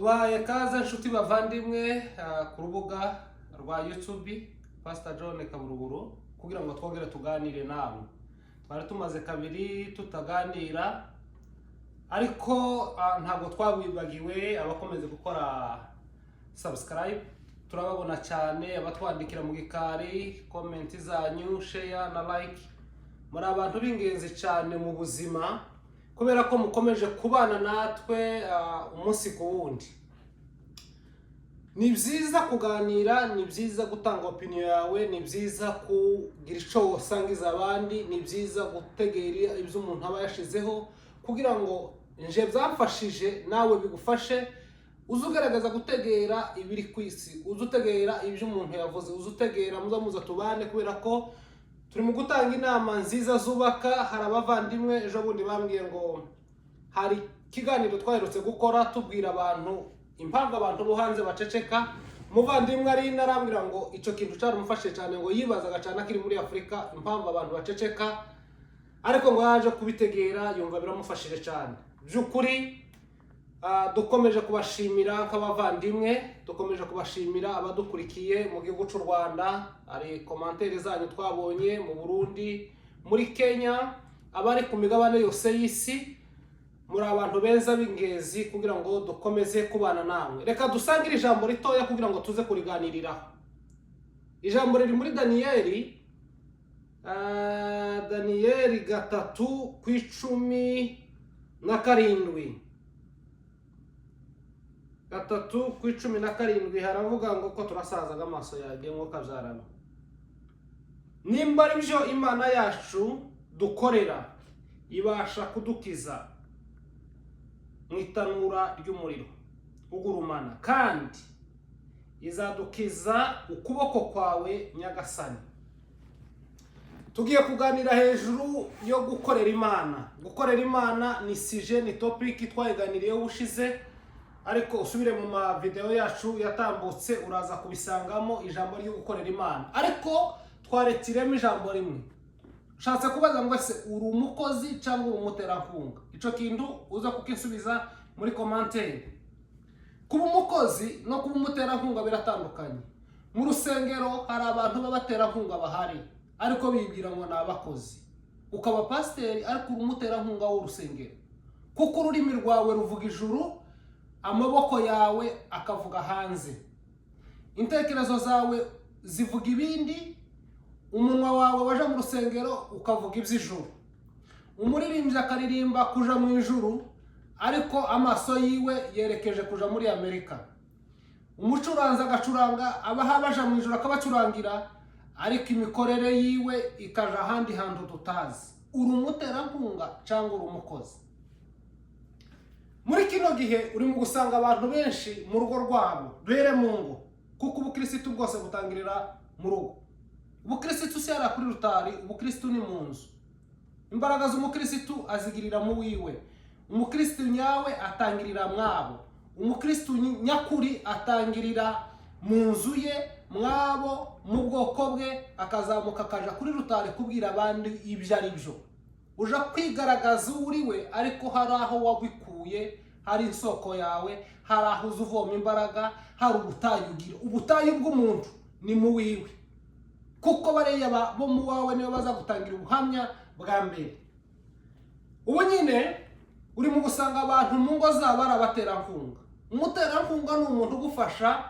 Tubahaye kaze, nshuti bavandimwe, ku rubuga rwa YouTube Pastor John Kaburuburu, kugira ngo twongere tuganire namwe. Twari tumaze kabiri tutaganira, ariko ntabwo twabibagiwe. Abakomeza gukora subscribe turababona cyane, abatwandikira mu gikari, comment zanyu, share na like, muri abantu b'ingenzi cyane mu buzima kubera ko mukomeje kubana natwe umunsi ku wundi. Ni byiza kuganira, ni byiza gutanga opinion yawe, ni byiza kugira icyo wasangiza abandi, ni byiza gutegera ibyo umuntu aba yashizeho kugira ngo nje byamfashije nawe bigufashe. Uze ugaragaza gutegera ibiri ku isi, uze utegera ibyo umuntu yavuze, uze utegera, muza muza tubane kubera ko turi mu gutanga inama nziza zubaka. Hari abavandimwe ejo bundi bambwiye ngo hari ikiganiro twaherutse gukora tubwira abantu impamvu abantu bo hanze baceceka. Umuvandimwe ari narambwira ngo icyo kintu cyaramufashije cyane, ngo yibazaga cyane akiri muri Afurika impamvu abantu baceceka, ariko ngo yaje kubitegera yumva biramufashije cyane. By'ukuri dukomeje kubashimira nk'abavandimwe, dukomeje kubashimira abadukurikiye mu gihugu cy'u Rwanda. Hari commentaire zanyu twabonye mu Burundi, muri Kenya, abari ku migabane yose y'isi. Muri abantu beza b'ingenzi kugira ngo dukomeze kubana namwe. Reka dusangire ijambo ritoya kugira ngo tuze kuriganiriraho. Ijambo riri muri Daniyeli, Daniyeli 3:17. 3:17 haravuga ngo ko turasazaga amaso yanjye nk'uko abyarana. Nimba ari byo, Imana yacu dukorera ibasha kudukiza mu itanura ry'umuriro ugurumana, kandi izadukiza ukuboko kwawe, Nyagasani. Tugiye kuganira hejuru yo gukorera Imana. Gukorera Imana ni sujet, ni topic twayiganiriyeho ubushize, ariko usubire mu ma video yacu yatambutse uraza kubisangamo ijambo ryo gukorera Imana. Ariko twaretiremo ijambo rimwe. Ushatse kubaza ngo: ese uri umukozi cyangwa uri umuterankunga? Icyo kintu uza kukisubiza muri commentaire. Kuba umukozi no kuba umuterankunga biratandukanye. Mu rusengero hari abantu b'abaterankunga bahari ariko bibwira ngo ni abakozi. Ukaba pasiteri ariko uri umuterankunga w'urusengero, kuko ururimi rwawe ruvuga ijuru, amaboko yawe akavuga hanze, intekerezo zawe zivuga ibindi, umunwa wawe waje mu rusengero ukavuga iby'ijuru. Umuririmbyi akaririmba kuja mu ijuru, ariko amaso yiwe yerekeje kuja muri Amerika. Umucuranzi agacuranga abaha baja mu ijuru, akabacurangira, ariko imikorere yiwe ikaja ahandi hantu tutazi. Uri umuterankunga cyangwa uri umukozi? Muri kino gihe uri mu gusanga abantu benshi mu rugo rwabo. Duhere mu ngo, kuko ubukirisitu bwose butangirira mu rugo. Ubukirisitu si hariya kuri rutari, ubukirisitu ni mu nzu. Imbaraga z'umukirisitu azigirira mu wiwe. Umukirisitu nyawe atangirira mwabo. Umukirisitu nyakuri atangirira mu nzu ye, mwabo, mu bwoko bwe, akazamuka akaja kuri rutari kubwira abandi ibyo ari byo. Uja kwigaragaza uwo uri we, ariko hari aho wabikuye, hari isoko yawe, hari aho uza uvoma imbaraga, hari ubutayu ugira. Ubutayu bw'umuntu ni mu wiwe, kuko bariya bo mu wawe nibo bazagutangira ubuhamya bwa mbere. Ubu nyine uri mu gusanga abantu mu ngo zabo ari abaterankunga. Umuterankunga ni umuntu ugufasha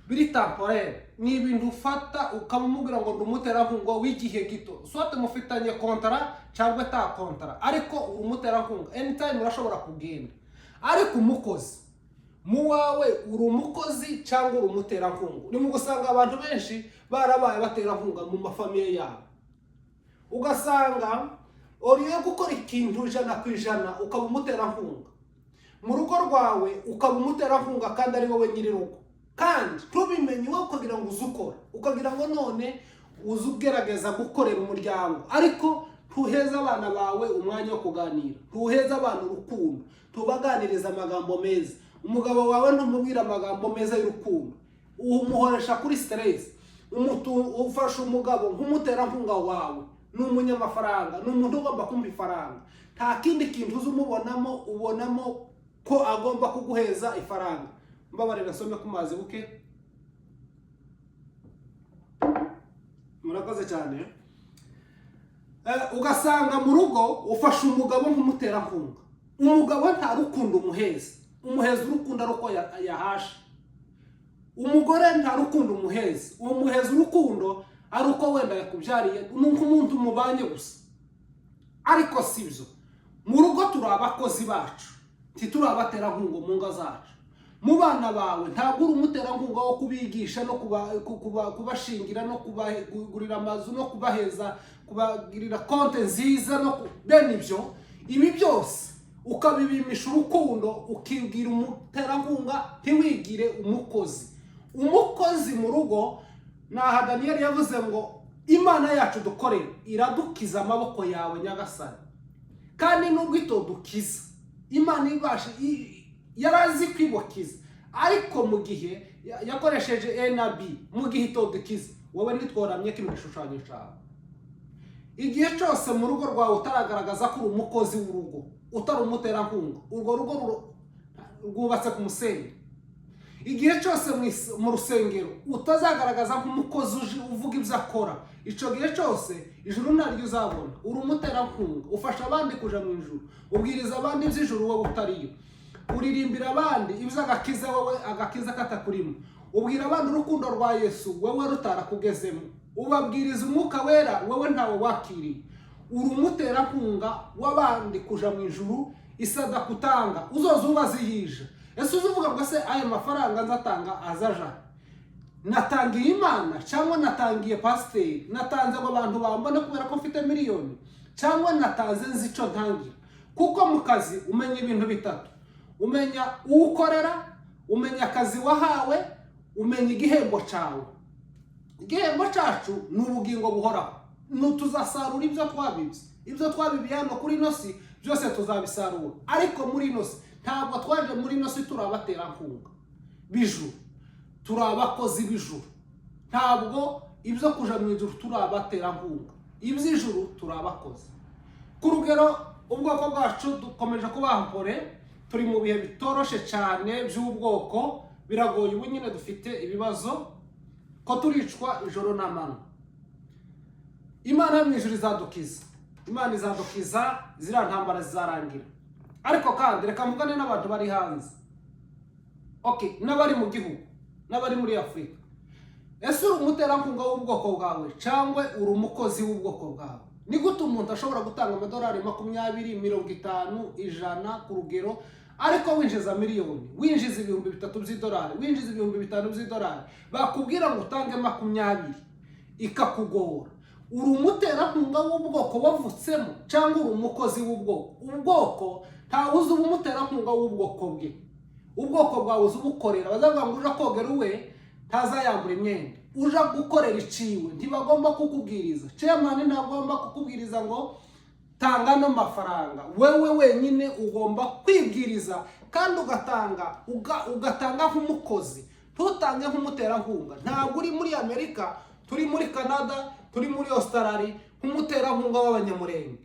biri temporaire, ni ibintu ufata ukamubwira ngo ndi umuterankunga w'igihe gito, soit mufitanye contrat cyangwa ta contrat, ariko uri umuterankunga, anytime urashobora kugenda. Ariko umukozi mu wawe, uri umukozi cyangwa uri umuterankunga? Uri mu gusanga abantu benshi barabaye abaterankunga mu ma famille yabo. Ugasanga uriye gukora ikintu 100%, ukaba umuterankunga mu rugo rwawe, ukaba umuterankunga kandi ari wowe nyir'urugo, kandi ntubimenye wowe, ukagira ngo uze ukora, ukagira ngo none uze ugerageza gukorera umuryango, ariko ntuheza abana bawe umwanya wo kuganira, ntuheza abana urukundo, ntubaganiriza amagambo meza. Umugabo wawe ntumubwira amagambo meza y'urukundo, umuhoresha kuri stress. Ufasha umugabo nk'umuterankunga wawe, ni umunyamafaranga, ni umuntu ugomba kumva ifaranga, nta kindi kintu uzi umubonamo, ubonamo. Ko agomba kuguheza ifaranga. Mbabarira nsome ku mazi buke. Murakoze cyane. Ugasanga mu rugo ufashe umugabo nk'umuterankunga. Umugabo nta rukundo umuheza, umuheza urukundo ari uko yahashe. Umugore nta rukundo umuheza, umuheza urukundo ari uko wenda yakubyariye, ni nk'umuntu mubanye gusa. Ariko si byo. Mu rugo turi abakozi bacu, ntituri abaterankunga mu ngo zacu. Mu bana bawe ntabwo uri umuterankunga wo kubigisha no kubashingira no kubagurira amazu no kubaheza, kubagirira konte nziza no bene ibyo. Ibi byose ukabibimisha urukundo, ukibwira umuterankunga, ntiwigire umukozi. Umukozi mu rugo ni aha Daniyeli yavuze ngo: "Imana yacu dukorera iradukiza amaboko yawe, Nyagasani." Kandi nubwo itodukiza, Imana ibasha yarazi kwibokiza, ariko mu gihe yakoresheje A na B, mu gihe itodukiza, wowe ntitworamye kino gishushanyo cyawe. Igihe cyose mu rugo rwawe utaragaragaza ko uri umukozi w'urugo, utari umuterankunga, urwo rugo rwubatse ku musenyi. Igihe cyose mu rusengero utazagaragaza nk'umukozi uvuga ibyo akora, icyo gihe cyose ijuru ntaryo uzabona. Uri umuterankunga, ufasha abandi kuja mu ijuru, ubwiriza abandi iby'ijuru wowe utariyo, uririmbira abandi iby'agakiza wowe agakiza katakurimo, ubwira abandi urukundo rwa Yesu wowe rutarakugezemo, ubabwiriza Umwuka Wera wowe ntawe wakiriye. Uri umuterankunga w'abandi kuja mu ijuru. Isadaka utanga uzoza ubaza iyija. Ese uzi uvuga ngo: "Se aya mafaranga nzatanga azaja natangiye Imana cyangwa natangiye pasiteri? Natanze ngo abantu bambone kubera ko mfite miliyoni, cyangwa natanze nzi icyo ntangira?" Kuko mu kazi umenya ibintu bitatu: umenya uwo ukorera, umenya akazi wahawe, umenya igihembo cyawe. Igihembo cyacu ni ubugingo buhoraho. Ni tuzasarura ibyo twabibye. Ibyo twabibiye hano kuri ino si byose tuzabisarura. Ariko muri ino si, ntabwo twaje muri ino si turi abaterankunga b'ijuru, turi abakozi b'ijuru. Ntabwo ibyo kuja mu ijuru turi abaterankunga, iby'ijuru turi abakozi. Ku rugero, ubwoko bwacu dukomeje kuba mpore, turi mu bihe bitoroshe cyane by'ubwoko, biragoye. Ubu nyine dufite ibibazo ko turicwa ijoro n'amanywa. Imana yo mu ijuru izadukiza, Imana izadukiza, ziriya ntambara zizarangira. Ariko kandi reka mvugane n'abantu bari hanze, okay, n'abari mu gihugu, n'abari muri Afurika. Ese uri umuterankunga w'ubwoko bwawe cyangwa uri umukozi w'ubwoko bwawe? Ni gute umuntu ashobora gutanga amadolari 20, 50, 100 ku rugero, ariko winjiza miliyoni, winjiza 3000 by'idolari, winjiza 5000 by'idolari, bakubwira ngo utange 20 ikakugora? Uri umuterankunga w'ubwoko wavutsemo cyangwa uri umukozi w'ubwoko? Ubwoko, ntawe uzi uba umuterankunga w'ubwoko bwe. Ubwoko bwawe uzi ubukorera. Bazavuga ngo uja kogera uwe ntazayambura imyenda, uja gukorera iciwe ntibagomba kukubwiriza, chairman ntagomba kukubwiriza ngo tanga no mafaranga. Wewe wenyine ugomba kwibwiriza kandi ugatanga, ugatanga nk'umukozi, ntutange nk'umuterankunga. Ntabwo uri muri Amerika, turi muri Canada, turi muri Australia nk'umuterankunga w'Abanyamurenge.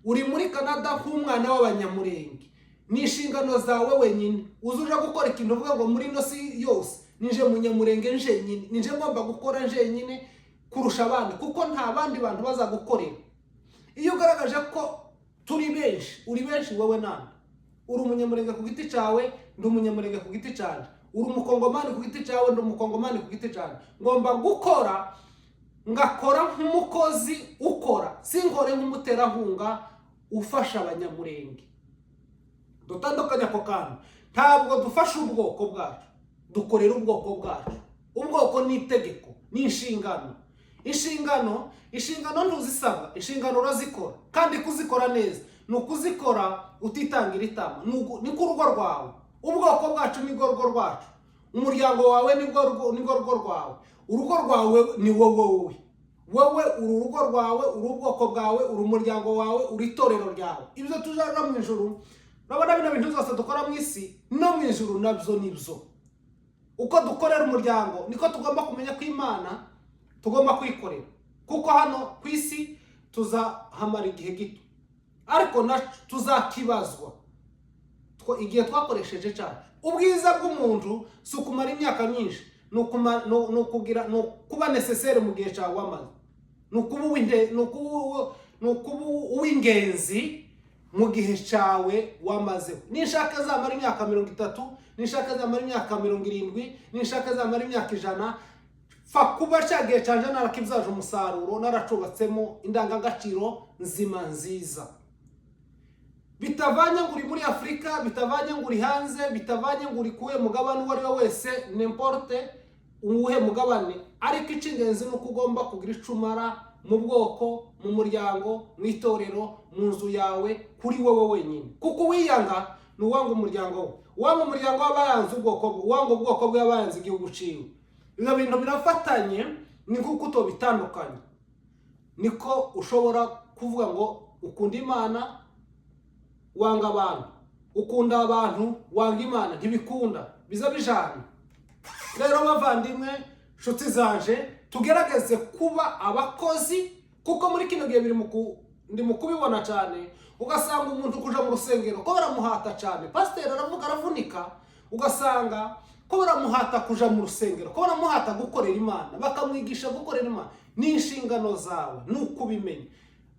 Uri muri Canada nk'umwana w'Abanyamurenge, ni inshingano zawe wenyine. Uza uja gukora ikintu uvuga ngo: "Muri ino si yose nije Munyamurenge njenyine, nije ngomba gukora njenyine kurusha abandi," kuko nta bandi bantu bazagukorera. Iyo ugaragaje ko turi benshi, uri benshi wowe nande? Uri Umunyamurenge ku giti cyawe, ndi Umunyamurenge ku giti cyanjye. Uri Umukongomani ku giti cyawe, ndi Umukongomani ku giti cyanjye. Ngomba gukora, ngakora nk'umukozi ukora, sinkore nk'umuterankunga ufasha Abanyamurenge. Dutandukanye ako kantu. Ntabwo dufasha ubwoko bwacu, dukorera ubwoko bwacu. Ubwoko ni itegeko, ni inshingano. Inshingano ntuzisaba, inshingano urazikora. Kandi kuzikora neza ni ukuzikora utitangira itama. Ni ku rugo rwawe. Ubwoko bwacu ni rwo rugo rwacu, umuryango wawe ni rwo rugo rwawe, urugo rwawe ni wowe. Wowe uri urugo rwawe, uri ubwoko bwawe, uri umuryango wawe, uri itorero ryawe. Ibyo tuzaja mu ijuru, urabona bino bintu byose dukora mu isi, no mu ijuru nabyo nibyo. Uko dukorera umuryango niko tugomba kumenya ko Imana tugomba kwikorera, kuko hano ku isi tuzahamara igihe gito, ariko tuzakibazwa. Igihe twakoresheje cyacu. Ubwiza bw'umuntu si ukumara imyaka myinshi, ni ukugira, ni ukuba nécessaire mu gihe cyawe wamaze, ni ukuba uw'ingenzi mu gihe cyawe wamazeho. Nishaka zamara imyaka 30, nishaka zamara imyaka 70, nishaka zamara imyaka 100, fa kuba cya gihe cyanjye narakibyaje umusaruro, naracubatsemo indangagaciro nzima nziza. Bitavanye ngo uri muri Afurika, bitavanye ngo uri hanze, bitavanye ngo uri kuwe mugabane uwo ari we wese, n'importe uwuhe mugabane, ariko icy'ingenzi ni uko ugomba kugira icyo umara mu bwoko, mu muryango, mu itorero, mu nzu yawe, kuri wowe wenyine. Kuko uwiyanga ni uwanga umuryango we, uwanga umuryango we aba yanze ubwoko bwe, uwanga ubwoko bwe aba yanze igihugu ciwe. Ibyo bintu birafatanye, ni nk'uko utobitandukanye niko ushobora kuvuga ngo ukunda Imana wanga abantu, ukunda abantu wanga Imana. Ntibikunda, biza bijana. Rero bavandimwe, nshuti zanje, tugerageze kuba abakozi, kuko muri kino gihe biri ndi mu kubibona cyane. Ugasanga umuntu kuja mu rusengero ko baramuhata cyane, pasiteri aravuga aravunika, ugasanga ko baramuhata kuja mu rusengero, ko baramuhata gukorera Imana, bakamwigisha gukorera Imana. Ni inshingano zawe, ni uko ubimenya.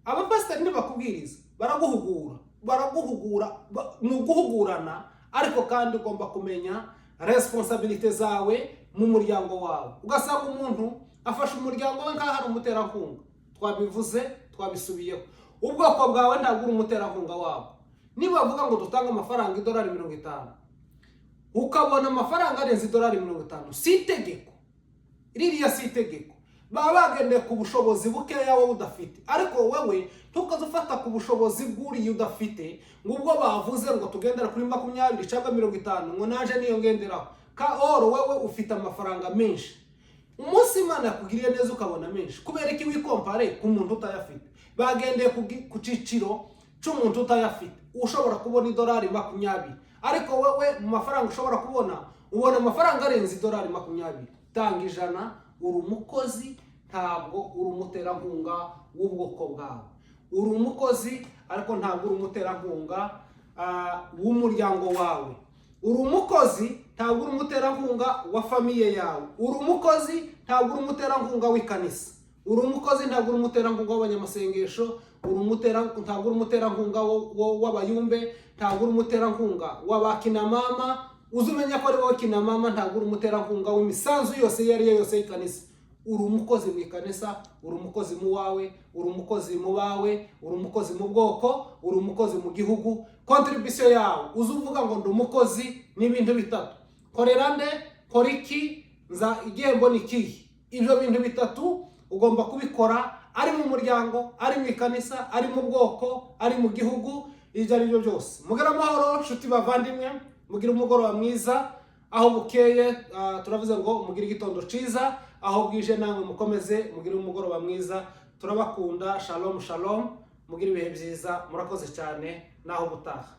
Abapasiteri ntibakubwiriza, baraguhugura, baraguhugura, ni uguhugurana. Ariko kandi ugomba kumenya responsabilités zawe mu muryango wawe. Ugasanga umuntu afashe umuryango we nk'aho ari umuterankunga. Twabivuze, twabisubiyeho, ubwoko bwawe ntabwo uri umuterankunga wabo. Niba bavuga ngo dutange amafaranga idolari 50, ukabona amafaranga arenze idolari 50, si itegeko ririya, si itegeko. Baba bagendeye ku bushobozi bukeya wowe udafite, ariko wowe ntukaze ufata ku bushobozi bw'uriya udafite, ngo ubwo bavuze ngo tugendera kuri 20 cyangwa 50, ngo naje niyo ngenderaho. Ka oro wowe ufite amafaranga menshi, umunsi Imana yakugiriye neza ukabona menshi, kubera iki wikompare ku muntu utayafite? Bagendeye ku cyiciro cy'umuntu utayafite, ushobora kubona idolari 20, ariko wowe mu mafaranga ushobora kubona, ubona amafaranga arenze idolari 20, tanga 100. Uri umukozi, ntabwo uri umuterankunga w'ubwoko bwawe. Uri umukozi, ariko ntabwo uri umuterankunga w'umuryango wawe. Uri umukozi, ntabwo uri umuterankunga wa famille yawe. Uri umukozi, ntabwo uri umuterankunga w'ikanisa. Uri umukozi, ntabwo uri umuterankunga w'abanyamasengesho. Ntabwo uri umuterankunga w'abayumbe, ntabwo uri umuterankunga w'abakinamama. Uzi umenya ko ari wowe kinamama, ntabwo uri umuterankunga w'imisanzu yose iyo ari yo yose y'ikanisa. Uri umukozi mu ikanisa, uri umukozi mu wawe, uri umukozi mu bawe, uri umukozi mu bwoko, uri umukozi mu gihugu. Contribution yawe, uzi uvuga ngo ndi umukozi, ni ibintu bitatu: korera nde, kora iki, nza igihembo ni ikihe? Ibyo bintu bitatu ugomba kubikora, ari mu muryango, ari mu ikanisa, ari mu bwoko, ari mu gihugu, ibyo ari byo byose. Mugire amahoro, nshuti bavandimwe, mugire umugoroba mwiza. Aho bukeye, turavuze ngo mugire igitondo cyiza. Aho bwije namwe mukomeze mugire umugoroba mwiza. Turabakunda. Shalom shalom, mugire ibihe byiza. Murakoze cyane, naho ubutaha.